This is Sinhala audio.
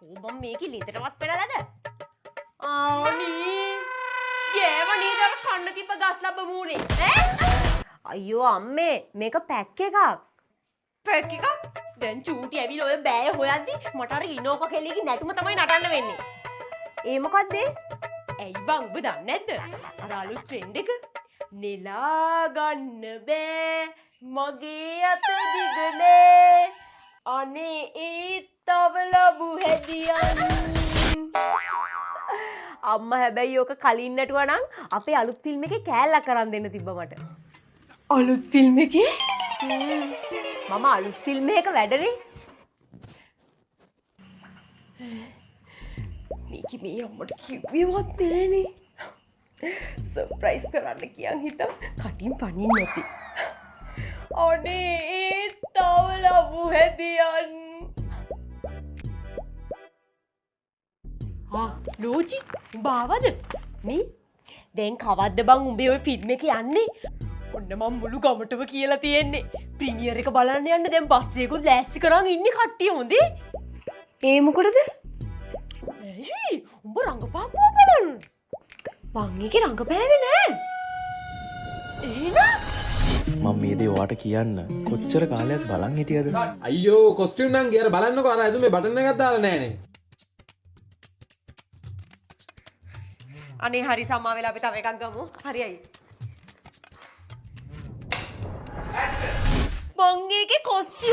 කෝ බං මේකේ ලිඳටවත් පෙරලද? අනේ ගෑව නේද අර කන්න තිබ්බ ගස් ලැබ මූණේ ඈ? අයියෝ අම්මේ මේක පැක් එකක්. පැක් එකක්? දැන් චූටි ඇවිල්ලා ඔය බෑය හොයද්දි මට අර ඉනෝක කෙල්ලගේ නැටුම තමයි නටන්න වෙන්නේ. ඒ මොකද්ද? ඇයි බං ඔබ දන්නේ නැද්ද? අර අලුත් ට්‍රෙන්ඩ් එක නෙලා ගන්න බෑ මගේ අත දිග නෑ අනේ ඒත් තව ලැබු හැදියන්. අම්මා හැබැයි ඔක කලින් නැටුවා නම් අපේ අලුත් ෆිල්ම් එකේ කෑල්ලක් අරන් දෙන්න තිබ්බ මට. අලුත් ෆිල්ම් එකේ? මම අලුත් ෆිල්ම් එකක වැඩනේ. මේකේ මේ අම්මට කිව්වෙවත් නෑනේ. සර්ප්‍රයිස් කරන්න කියන් හිතම් කටින් පනින්න නැති. අනේ ඒත් තව ලැබු හැදියන්. ආ ලෝජි උඹ ආවද? මේ දැන් කවද්ද බං උඹේ ඔය ෆිල්ම් එක යන්නේ? ඔන්න මං මුළු ගමටම කියලා තියෙන්නේ. ප්‍රීමියර් එක බලන්න යන්න දැන් බස් එකකුත් ලෑස්ති කරන් ඉන්නේ කට්ටිය හොඳේ. ඒ මොකටද? ඇයි උඹ රංගපාපුවා බලන්න. මං ඒකේ රංගපෑවේ නෑ. එහෙනම් මම මේ දේ ඔයාට කියන්න කොච්චර කාලයක් බලන් හිටියද? අයියෝ කොස්ටියුම් නම් ගියාර බලන්නකෝ අර ඇඳුමේ බටන් එකක් දාලා නෑනේ. අනේ හරි සමා වෙලා අපි තව එකක් ගමු. හරි අයියේ. මං ඒකේ කොස්ටියුම්